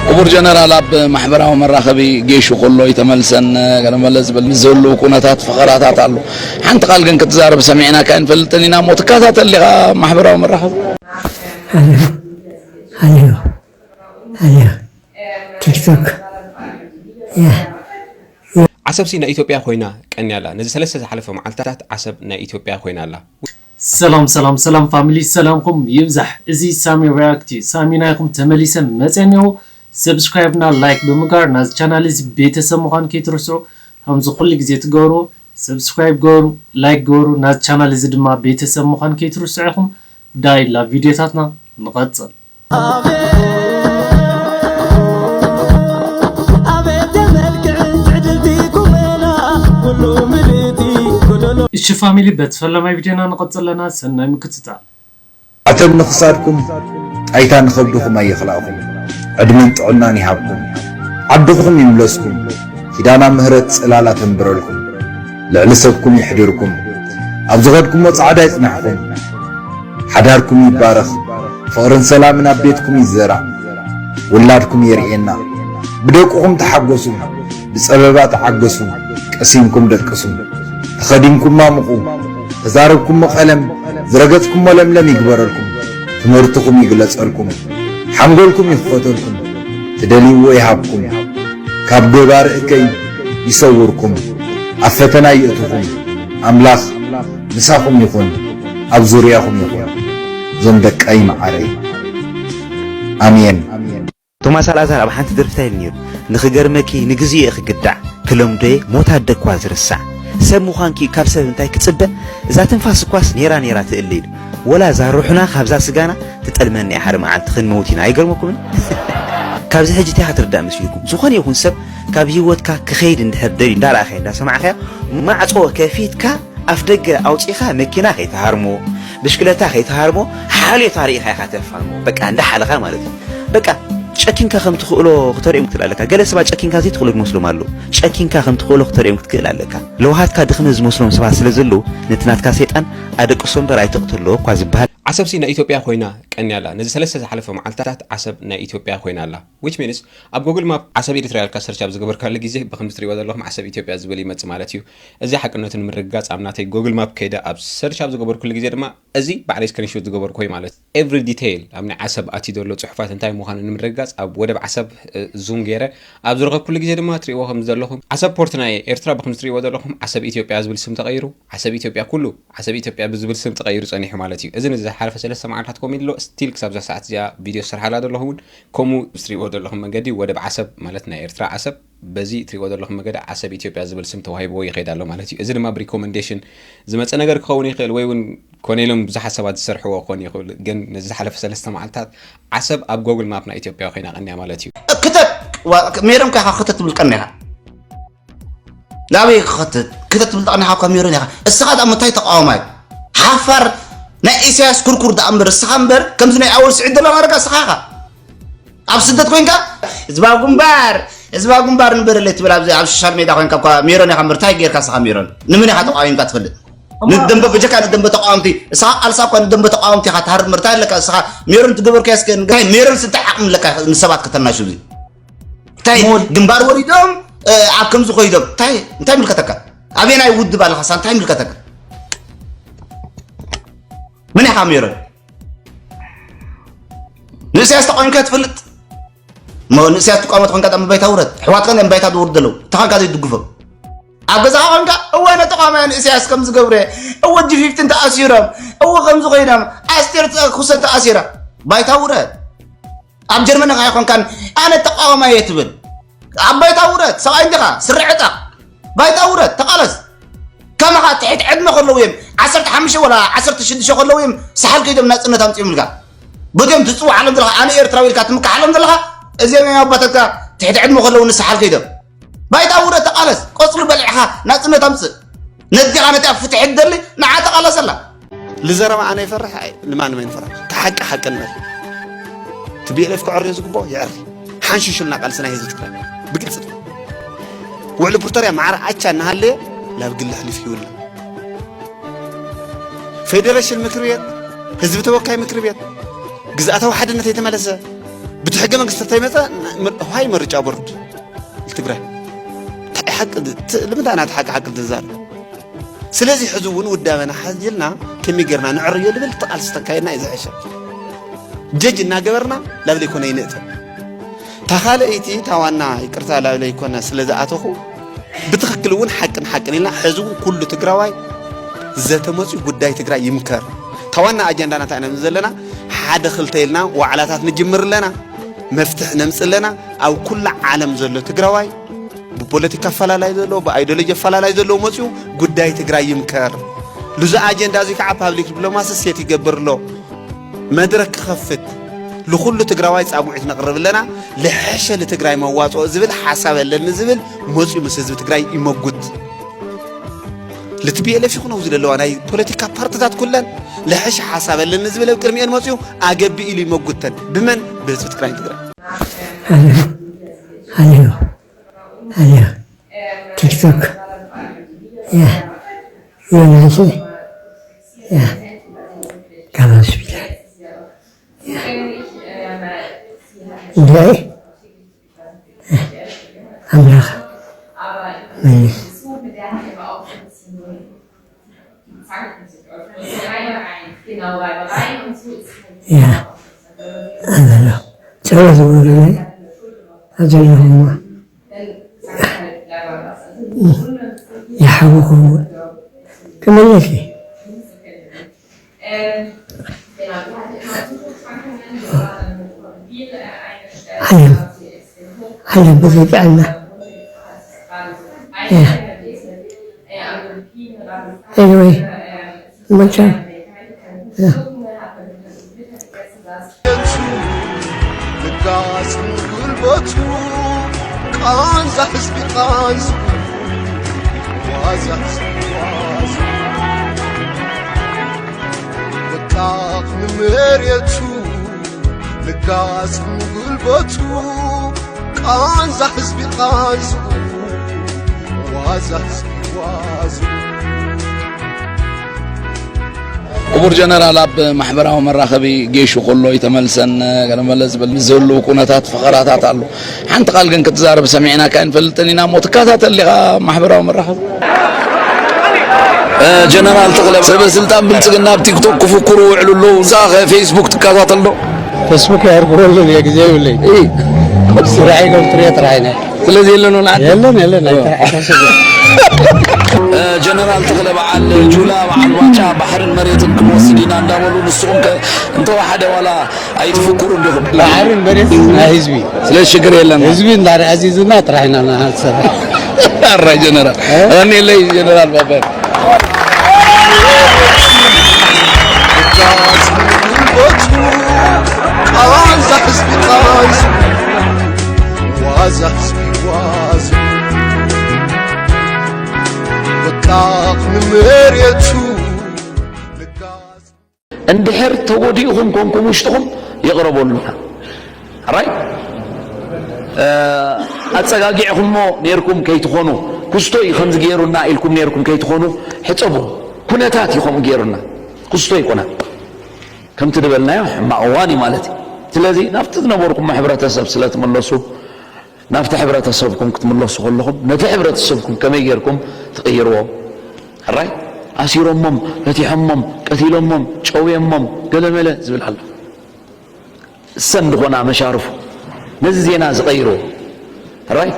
ክቡር ጀነራል፣ ኣብ ማሕበራዊ መራኸቢ ጌሹ ከሎ ይተመልሰን ገለመለ ዝብል ምስ ዘለዉ ኩነታት ፈኸራታት ኣሎ። ሓንቲ ቃል ግን ክትዛረብ ሰሚዕናካ ኣይንፈልጥን ኢና እሞ ትከታተል ዲኻ ማሕበራዊ መራኸቢ? ኣዮ ኣዮ ኣዮ ቲክቶክ ያ ዓሰብሲ ናይ ኢትዮጵያ ኮይና ቀንያ ኣላ። ነዚ ሰለስተ ዝሓለፈ መዓልታት ዓሰብ ናይ ኢትዮጵያ ኮይና ኣላ። ሰላም ሰላም ሰላም ፋሚሊ ሰላምኩም ይብዛሕ። እዚ ሳሚ ሪያክት እዩ። ሳሚ ናይኩም ተመሊሰ መፅአ እኒኦ። ሰብስክራይብ እና ላይክ ብምግባር ናዚ ቻናል እዚ ቤተሰብ ምኳን ከይትርስዑ። ከምዚ ኩሉ ግዜ ትገብርዎ ሰብስክራይብ ገበሩ፣ ላይክ ገበሩ። ናዚ ቻናል እዚ ድማ ቤተሰብ ምኳን ከይትርስዑ ኢኹም። ዳይ ላብ ቪድዮታትና ንቐፅል። እሺ ፋሚሊ በቲ ፈለማይ ቪድዮና ንቐፅል ኣለና። ሰናይ ምክትታል። ማዕተብ ንኽሳድኩም ጣይታ ንኸብድኹም ኣየኽላእኹም ዕድመን ጥዕናን ይሃብኩም ዓድኹም ይምለስኩም ኪዳና ምህረት ጽላላ ተንብረልኩም ልዕሊ ሰብኩም ይሕድርኩም ኣብ ዝኸድኩሞ ጻዕዳ ይጽናሕኩም ሓዳርኩም ይባረኽ ፍቕርን ሰላምን ኣብ ቤትኩም ይዘራእ ውላድኩም የርእየና ብደቅኹም ተሓጎሱ ብጸበባ ተዓገሱ ቀሲንኩም ደቅሱ ተኸዲንኩማ ምቑ ተዛረብኩሞ ቀለም ዝረገጽኩሞ ለምለም ይግበረልኩም ትምህርትኹም ይግለጸልኩም ሓንጎልኩም ይኽፈተልኩም ትደልይዎ ይሃብኩም ካብ ገባር እከይ ይሰውርኩም ኣብ ፈተና ይእትኹም ኣምላኽ ምሳኹም ይኹን ኣብ ዙርያኹም ይኹን ዞም ደቀይ መዓረይ ኣሜን። ቶማስ ኣልኣዛር ኣብ ሓንቲ ደርፊ እንታይ ኢሉ ነይሩ? ንኽገርመኪ ንግዜኡ እየ ክግዳዕ፣ ክለምዶ'የ ሞት ኣደኳ ዝርሳዕ። ሰብ ምዃንኪ ካብ ሰብ እንታይ ክጽበ? እዛ ትንፋስ እኳስ ኔራ ኔራ ትእለ ኢሉ። ወላ እዛ ሩሕና ካብዛ ስጋና ትጠልመና እያ ሓደ መዓልቲ ክንመውት ኢና። ኣይገርመኩምን? ካብዚ ሕጂ እንታይ ኢኻ ትርዳእ መሲልኩም? ዝኾነ ይኹን ሰብ ካብ ህይወትካ ክኸይድ እንድሕር ደልዩ እንዳረኣኻዮ እንዳሰማዕካዮ ማዕጾ ከፊትካ ኣፍ ደገ ኣውጺኻ መኪና ከይትሃርሞ፣ ብሽክለታ ከይትሃርሞ፣ ሓልዮት ኣርኢኻ ኢኻ ተፋርሞ። በቃ እንዳሓለኻ ማለት እዩ። በቃ ጨኪንካ ከም ትኽእሎ ክተርእዮም ክትኽእል ኣለካ። ገለ ሰባት ጨኪንካ ዘይትኽእሎ ዝመስሎም ኣለዉ። ጨኪንካ ከም ትኽእሎ ክተርእዮም ክትክእል ኣለካ። ለውሃትካ ድኽመት ዝመስሎም ሰባት ስለ ዘለዉ ነቲ ናትካ ሰይጣን ኣደቅሶ እምበር ኣይተቕትሎ እኳ ዝበሃል። ዓሰብሲ ናይ ኢትዮጵያ ኮይና ቀንያ ኣላ። ነዚ ሰለስተ ዝሓለፈ መዓልታት ዓሰብ ናይ ኢትዮጵያ ኮይና ኣላ። Which means ኣብ ጎግል ማፕ ዓሰብ ኤሪትሪያ ኢልካ ሰርች ኣብ ዝገበርካሉ ግዜ ብከምዚ ትሪእዎ ዘለኹም ዓሰብ ኢትዮጵያ ዝብል ይመጽእ ማለት እዩ። እዚ ሓቅነቱ ንምርግጋጽ ኣብ ናተይ ጎግል ማፕ ከይደ ኣብ ሰርች ኣብ ዝገበርኩሉ ግዜ ድማ እዚ ባዕለይ ስክሪንሾት ዝገበርኩ እዩ ማለት እዩ። Every detail ኣብ ናይ ዓሰብ ኣትዩ ዘሎ ጽሑፋት እንታይ ምዃኑ ንምርግጋጽ ኣብ ወደብ ዓሰብ ዙም ገይረ ኣብ ዝረኸብኩሉ ግዜ ድማ ትሪእዎ ከም ዘለኹም ዓሰብ ፖርት ናይ ኤርትራ ብከምዚ ትሪእዎ ዘለኹም ዓሰብ ኢትዮጵያ ዝብል ስም ተቐይሩ ዓሰብ ኢትዮጵያ ኩሉ ዓሰብ ኢትዮጵያ ብዝብል ስም ተቐይሩ ጸኒሑ ማለት እዩ። እዚ ንዝሓለፈ ሰለስተ መዓልታት ከምኡ ኢሉ ኣሎ። ስቲል ክሳብ እዛ ሰዓት እዚኣ ቪድዮ ዝሰርሓላ ዘለኹ እውን ከምኡ እዚ ትሪእዎ ዘለኹም መንገዲ ወደብ ዓሰብ ማለት ናይ ኤርትራ ዓሰብ በዚ ትሪእዎ ዘለኹም መንገዲ ዓሰብ ኢትዮጵያ ዝብል ስም ተዋሂብዎ ይኸይድ ኣሎ ማለት እዩ። እዚ ድማ ብሪኮመንዴሽን ዝመፀ ነገር ክኸውን ይኽእል ወይ እውን ኮነ ኢሎም ብዙሓት ሰባት ዝሰርሕዎ ክኾን ይኽእል። ግን ነዚ ዝሓለፈ ሰለስተ መዓልታት ዓሰብ ኣብ ጎግል ማፕ ናይ ኢትዮጵያ ኮይና ቀንያ ማለት እዩ። ክተት ሜሮን ከ ክተት ትብል ቀኒኻ ናበይ ክኸትት ክተት ትብል ጠቕኒኻ ካብ ሜሮን ኢኻ እስኻ ደኣ ምታይ ተቃዋማይ ሓፋር ናይ ኢሳያስ ኩርኩር ደኣ እምበር እስኻ እምበር ከምዚ ናይ ኣወል ስዒድ ደሎ ናርጋ እስኻ ኢኻ ኣብ ስደት ኮይንካ ህዝባዊ ግንባር ህዝባዊ ግንባር ንበረለይ ትብል ኣብዚ ኣብ ሶሻል ሜድያ ኮይንካ እኳ ሜሮን ኢኻ እምበር እንታይ ጌርካ እስኻ ሜሮን ንመን ኢኻ ተቃዊምካ ትፈልጥ ንደንበ በጀካ ንደንበ ተቃወምቲ እስኻ ቃልሳ እኳ ንደንበ ተቃወምቲ ኢኻ ትሃርድ እምበር እንታይ ኣለካ እስኻ ሜሮን ትገበርካዮ እስከ ንገረኒ ሜሮን እንታይ ዓቕሚ ኣለካ ንሰባት ከተናሹ እዚ እንታይ ግንባር ወሪዶም ኣብ ከምዚ ኮይዶም እንታይ እንታይ ምልከተካ ኣበየናይ ውድብ ኣለኻሳ እንታይ ምልከተካ መን ኢኻ ሜሮን ንእስያስ ተቃዊምካ ትፈልጥ ንእስያስ ተቃውሞ ተኾንካ ጣም ባይታ ውረድ ኣሕዋትካ ናይ ባይታ ዝወርድ ዘለዉ ተኻንካ ዘይድግፎም ኣብ ገዛኻ ኮንካ እወ ነተቃዋማያን እስያስ ከም ዝገብረ እወ ጂ ፊፍቲን ተኣሲሮም እወ ከም ዝኾይኖም ኣስቴር ኩሰን ተኣሲራ ባይታ ውረድ ኣብ ጀርመን ኻ ይኾንካን ኣነ ተቃዋማየ ትብል ኣብ ባይታ ውረድ ሰብኣይ እንዲኻ ስረ ዕጣቕ ባይታ ውረድ ተቓለስ ከማኻ ትሕት ዕድመ ከለዉ እዮም ዓሰርተ ሓሙሽተ ወላ ዓሰርተ ሽዱሽተ ከለዉ እዮም ሳሕል ከይዶም ናጽነት ኣምጺኦም ኢልካ በዚኦም ትጽውዓሎም ዘለኻ ኣነ ኤርትራዊ ኢልካ ትምክሓሎም ዘለኻ እዚኦም እዮም ኣባታትካ ትሕት ዕድመ ከለዉ ንሳሓል ከይዶም ባይታ ውረድ ተቓለስ ቆጽሊ በሊዕኻ ናጽነት ኣምጽእ ነዲኻ ነቲኣ ፍትሒ ትደሊ ንዓ ተቓለሰላ። ልዘረባ ኣነ ይፈርሕ ኣይ ንማንም ኣይንፈርሕ። እቲ ሓቂ ሓቂ ንበል። እቲ ቢኤልኤፍ ክዕርዮ ዝግብኦ ይዕሪ። ሓንሽሽልና ቃልሲ ናይ ህዝቢ ትግራይ ብግልፂ ትበል። ውዕሊ ፕሪቶርያ ማዕረ ኣቻ እናሃለየ ናብ ግሊ ኣሕሊፉ ይውለ። ፌዴሬሽን ምክር ቤት ህዝቢ ተወካይ ምክሪ ቤት ግዝኣታዊ ሓድነት የተመለሰ ብቲ ሕገ መንግስቲ ተይመፀ፣ ን-፣ ምር-፣ ዋይ ምርጫ ቦርድ ትግራይ። እንታይ ሓቂ ድ-፣ ት-፣ ልምንታይ ናት ሓቂ ሓቂ ትዛረብ? ስለዚ ሕዚ እውን ውዳበና ሓዚልና ከመይ ጌርና ንዕርዮ ልብል እቲ ቃልሲ ተካየድና እዩ ዝሕሸ። ጀጅ እናገበርና ላብ ዘይኮነ ይንእተ። እታ ካልኣይቲ፣ እታ ዋና ይቅርታ ላብ ዘይኮነ ስለ ዝኣተኹ፣ ብትኽክል እውን ሓቅን ሓቅን ኢልና፣ ሕዚ እውን ኩሉ ትግራዋይ ዘተመፅኡ ጉዳይ ትግራይ ይምከር። እታ ዋና ኣጀንዳና እንታይ ኢና ዘለና? ሓደ ክልተ ኢልና ዋዕላታት ንጅምር ኣለና፣ መፍትሒ ነምፅእ ኣለና። ኣብ ኩላ ዓለም ዘሎ ትግራዋይ ብፖለቲካ ኣፈላላይ ዘለዎ፣ ብኣይዲዮሎጂ ኣፈላላይ ዘለዎ መፅኡ ጉዳይ ትግራይ ይምከር። ልዙ ኣጀንዳ እዚ ከዓ ፓብሊክ ዲፕሎማሲ ሴት ይገብር ኣሎ። መድረክ ክኸፍት፣ ልኹሉ ትግራዋይ ፃጉዒት ነቕርብ ኣለና። ልሕሸ ልትግራይ መዋፅኦ ዝብል ሓሳብ ኣለኒ ዝብል መፅኡ ምስ ህዝቢ ትግራይ ይመጉት። ልትቢኤልኤፍ ይኹን ኣብዚ ዘለዋ ናይ ፖለቲካ ፓርትታት ኩለን ልሕሸ ሓሳብ ኣለኒ ዝብል ኣብ ቅድሚኤን መፅኡ ኣገቢ ኢሉ ይመጉተን። ብመን? ብህዝቢ ትግራይ ትግራይ። Hallo, hallo, hallo. TikTok. Ja, ja, Leute. Ja, kann man spielen. Ja. Drei. Amrach. Mensch. Ja, hallo. Ciao, Leute. Hallo, Mama. ይሓወኹ ክመለስ እዩ። ዓለም ዓለም ብዘይ ጥዕና። Anyway, መቸም ልጋስ ጉልበቱ ቃንዛ ህዝቢ ቃንዝኡ ዋዛ ህዝቢ ዋዝኡ ወጣቕ ንመሬቱ ልጋስ ጉልበቱ ቃንዛ ህዝቢ ቃንዝኡ ዋዛ ህዝቢ ዋዝኡ ክቡር ጀነራል ኣብ ማሕበራዊ መራኸቢ ጌሹ ከሎ ይተመልሰን ገለመለ ዝብል ዝህልው ኩነታት ፈኸራታት ኣሎ። ሓንቲ ቃል ግን ክትዛረብ ሰሚዕናካ ኣይንፈልጥን ኢና እሞ ትከታተል ዲኻ ማሕበራዊ መራኸቢ? ጀነራል ተኽለ ሰበ ስልጣን ብልፅግና ኣብ ቲክቶክ ክፍክሩ ይውዕሉ ኣለዉ። እዛ ኸ ፌስቡክ ትከታተል ዶ? ፌስቡክ ኣየርክበሉን እየ ግዜ የብለይ። ስራሐይ ገብትርዮ ጥራሕ ኢነ። ስለዚ የለን ውን ዓዲ የለን የለን ኣይተሓሳሰብ ጀነራል ተኽለ በዓል ጁላ በዓል ዋጫ ባሕርን መሬትን ክንወስድ ኢና እንዳበሉ ንስኹም ከ እንተወሓደ ዋላ ኣይትፍክሩ እንዲኹም ባሕርን መሬት ናይ ህዝቢ ስለዚ ሽግር የለን ህዝቢ እንዳተዓዚዝና ጥራሕ ኢና ንሰርሕ ኣራይ ጀነራል ቀኒለይ ጀነራል ባባይ ቃንዛ ህዝቢ ቃንዝ ዋዛ ህዝቢ ዋዝ ወጣቕ ንመሬቱ ልጋዝ እንድሕር ተጎዲእኹም ኮንኩም ውሽጥኹም ይቕረበሉና ራይ ኣፀጋጊዕኹሞ ነይርኩም ከይትኾኑ ክስቶ እዩ ከምዚ ገይሩና ኢልኩም ነይርኩም ከይትኾኑ ሕፀቡ ኩነታት እዩ ከምኡ ገይሩና ክስቶ ይኮና ከምቲ ዝበልናዮ ሕማቕ እዋን እዩ ማለት እዩ ስለዚ ናብቲ ዝነበርኩም ሕብረተሰብ ስለ ትምለሱ ናብቲ ሕብረተሰብኩም ክትምለሱ ከለኹም ነቲ ሕብረተሰብኩም ከመይ ጌርኩም ትቕይርዎ ሕራይ ኣሲሮሞም ፈቲሖሞም ቀቲሎሞም ጨውዮሞም ገለመለ ዝብል ኣሎ እሰን ዝኾና መሻርፉ ነዚ ዜና ዝቐይርዎ ሕራይ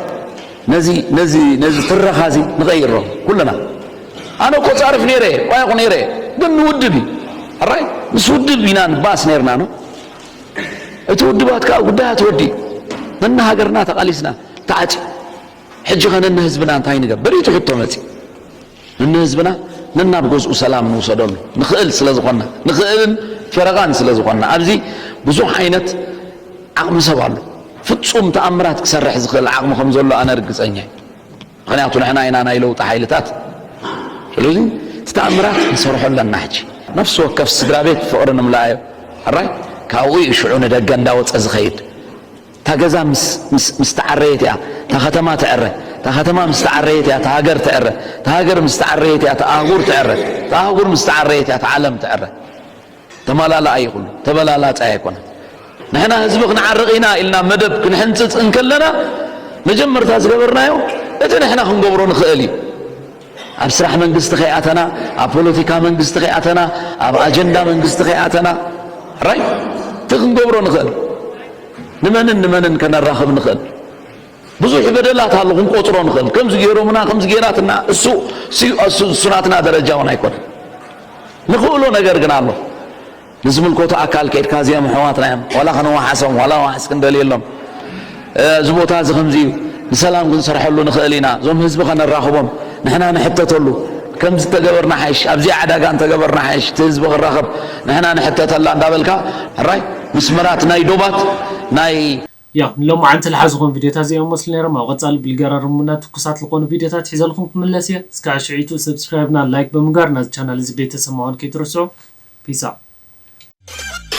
ነዚ ነዚ ነዚ ትረኻ እዚ ንቐይሮ ኩልና ኣነ እኮ ጻርፍ ነይረ ዋይኹ ነይረ ግን ንውድብ እዩ ሕራይ ምስ ውድብ ኢና ንባስ ነይርና ነው እቲ ውድባት ከዓ ጉዳያት ወዲ ነና ሃገርና ተቃሊስና ተዓፂ ሕጂ ከ ነና ህዝብና እንታይ ንገብር እዩ ትሕቶ መፂ ነና ህዝብና ነናብ ገዝኡ ሰላም ንውሰደሉ ንኽእል ስለ ዝኾንና ንኽእልን ፈረቓን ስለ ዝኾንና ኣብዚ ብዙሕ ዓይነት ዓቕሚ ሰብ ኣሎ ፍፁም ተኣምራት ክሰርሕ ዝኽእል ዓቕሚ ከም ዘሎ ኣነ ርግፀኛ እዩ ምኽንያቱ ንሕና ኢና ናይ ለውጢ ሓይልታት ስለዚ እቲ ተኣምራት ንሰርሖ ኣለና ሕጂ ነፍሲ ወከፍ ስድራ ቤት ፍቕሪ ንምልኣዮ ሕራይ ካብኡ እዩ ሽዑ ንደገ እንዳወፀ ዝኸይድ እታ ገዛ ምስ ተዓረየት እያ እታ ከተማ ትዕረ እታ ከተማ ምስ ተዓረየት እያ እታ ሃገር ትዕረ እታ ሃገር ምስ ተዓረየት እያ እታ ኣህጉር ትዕረ እታ ኣህጉር ምስ ተዓረየት እያ እታ ዓለም ትዕረ ተመላላኣይ ኩሉ ተበላላጻይ ኣይኮነን። ንሕና ህዝቢ ክንዓርቕ ኢና ኢልና መደብ ክንሕንጽጽ እንከለና መጀመርታ ዝገበርናዮ እቲ ንሕና ክንገብሮ ንኽእል እዩ። ኣብ ስራሕ መንግስቲ ከይኣተና፣ ኣብ ፖለቲካ መንግስቲ ከይኣተና፣ ኣብ ኣጀንዳ መንግስቲ ከይኣተና ራይ እቲ ክንገብሮ ንኽእል ንመንን ንመንን ከነራኽብ ንኽእል ብዙሕ በደላት ኣሎ ክንቆፅሮ ንኽእል። ከምዚ ገይሮምና ከምዚ ገይራትና እሱ እሱ ናትና ደረጃ እውን ኣይኮነን። ንኽእሎ ነገር ግን ኣሎ። ንዝምልከቱ ኣካል ከይድካ እዚኦም ኣሕዋትና እዮም ዋላ ከነዋሓሶም ዋላ ዋሕስ ክንደልየሎም እዚ ቦታ እዚ ከምዚ እዩ ንሰላም ክንሰርሐሉ ንኽእል ኢና እዞም ህዝቢ ከነራኽቦም ንሕና ንሕተተሉ ከምዚ ተገበርና ሓይሽ ኣብዚኣ ዕዳጋ እንተገበርና ሓይሽ እቲ ህዝቢ ክራኸብ ንሕና ንሕተተላ እንዳበልካ ሕራይ ምስ መራት ናይ ዶባት ናይ ያ ንሎማዓንቲ ዝሓዝኹም ቪድዮታት እዚኦም መስሉ ነይሮም። ኣብ ቀጻሊ ብልገራርሙና ትኩሳት ዝኾኑ ቪድዮታት ሒዘልኩም ክምለስ እየ። እስካዕ ሽዒቱ subscribe ና like ብምግባር ናዚ ቻናል እዚ ቤተሰብ ምዃን ከይትርስዑ። Peace out።